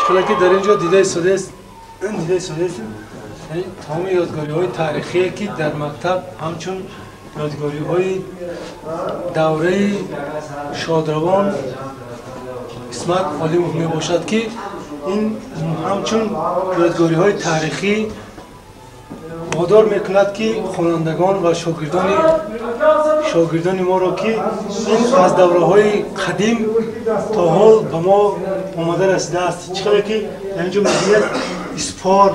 Чхеле ки дар инҷо дида истодааст, дида истодааст, тамоми ёдгориҳои таърихие, ки дар мактаб ҳамчун ёдгориҳои давраи шодравон Исмат Олимов мебошад, ки ин ҳамчун ёдгориҳои таърихӣ водор мекунад, ки хонандагон ва шогирдони моро, ки ин аз давраҳои қадим то ҳол ба мо омада расидааст. Чӣ қадар ки дар инҷо мебинед: испор,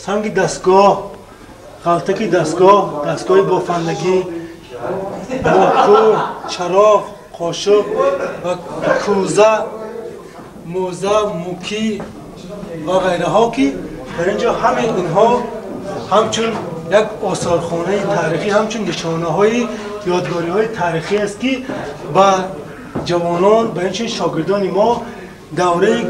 санги дастгоҳ, ғалтаки дастгоҳ, дастгоҳи бофандагӣ, моку, чароғ, қошуқ ва кӯза, мӯза, мукӣ ва ғайраҳо, ки дар инҷо ҳамаи инҳо ҳамчун як осорхонаи таърихӣ, ҳамчун нишонаҳои ёдгориҳои таърихӣ аст, ки ба ҷавонон, ба инчунин шогирдони мо давраи